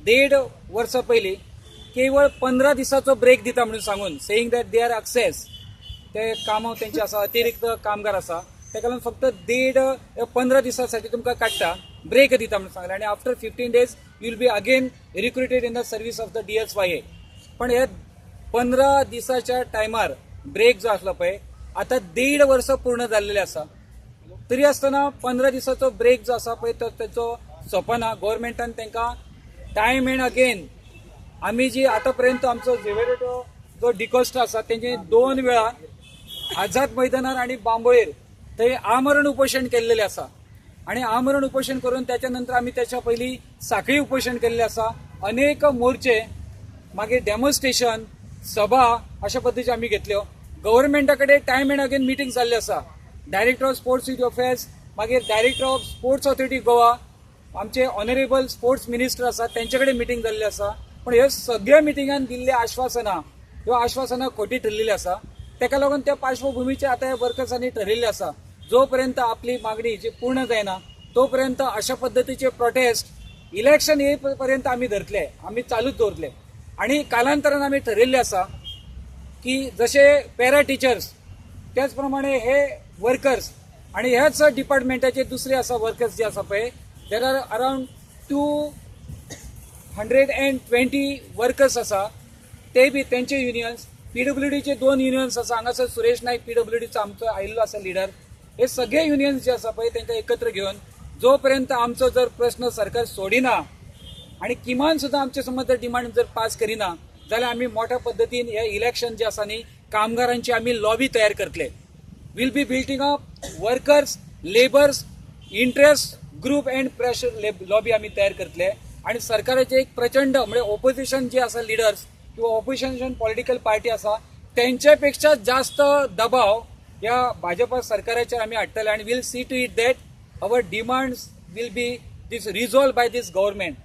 देड वर्सां पयलीं केवळ 15 दिसाचो ब्रेक दिता म्हणून सांगून, saying that they are excess, ते कामां तेंचे आसा, अतिरिक्त कामगार आसा, ताका लागून फक्त देड 15 दिसासाठी तुमकां काडटा, ब्रेक दिता म्हणून सांगलें आनी after 15 days you will be again recruited in the service of the DSYA. पण हे 15 दिसाच्या टायमार ब्रेक जो आसलो पळय, आतां देड वर्स पूर्ण जाल्लेलें आसा, तरी आसतना 15 दिसाचो ब्रेक जो आसा पळय तो तेचो सोंपना. गोवोरमेंटान तांकां टायम एंड अगेन, आमी जी आतां पर्यंत आमचो झेवेरेटो जो डिकॉस्टा आसा, तेंचे दोन वेळा आझाद मैदानार आनी बांबोळेर थंय आमरण उपोशण केल्लेलें आसा आनी आमरण उपोशण करून त्याच्या नंतर आमी त्याच्या पयलीं साखळी उपोशण केल्लें आसा. अनेक मोर्चे, मागीर डेमॉन्स्ट्रेशन, सभा अशा पद्दतीचे आमी घेतल्यो. गव्हर्मेंटा कडेन टायम एंड अगेन मिटींग जाल्ली आसा. Director of sports affairs, मागीर director of sports authority Goa, आमचे ऑनरेबल स्पोर्ट्स मिनिस्टर आसा, तेंचे कडेन मिटींग जाल्ली आसा. पण ह्या सगळ्या मिटिंगान दिल्ली आश्वासनां, ह्यो आश्वासनां खोटी ठरलेली आसा. ताका लागून त्या पार्श्वभुमीचेर आतां ह्या वर्कर्सांनी ठरयल्लें आसा, जो पर्यंत आपली मागणी जी पूर्ण जायना तो पर्यंत अशा पद्दतीचे प्रोटेस्ट इलेक्शन ये पर्यंत आमी धरतले, आमी चालूच दवरतले. आनी कालांतरान आमी ठरयल्लें आसा की जशे पॅरा टिचर्स, त्याच प्रमाणे हे वर्कर्स आणि ह्याच डिपार्टमेंटाचे दुसरे आसा वर्कर्स जे आसा पळय, there are around 220 workers आसा, ते बी तेंचे युनियन्स, पीडब्ल्यूडीचे दोन युनियन्स आसा. हांगासर सुरेश नाईक पीडब्ल्यूडीचो आमचो आयिल्लो आसा लिडर. हे सगळे युनियन्स जे आसा पळय, तांकां एकत्र घेवन जो पर्यंत आमचो जर प्रश्न सरकार सोडिना आणि किमान सुद्दां आमचे समज जर डिमांड जर पास करिना जाल्यार आमी मोठ्या पद्दतीन हे इलेक्शन जे आसा न्ही, कामगारांची आमी लॉबी तयार करतले. Will be building up workers, labours interest group and pressure lobby आमी तयार करतले आणि सरकाराचे एक प्रचंड म्हणजे ओपोजिशन जे आसा लिडर्स किंवा ओपोजिशन पॉलिटिकल पार्टी आसा, तेंच्या पेक्षा जास्त दबाव ह्या भाजपा सरकाराचेर आमी हाडटले आणि will see to it that our demands will be this resolve by this government.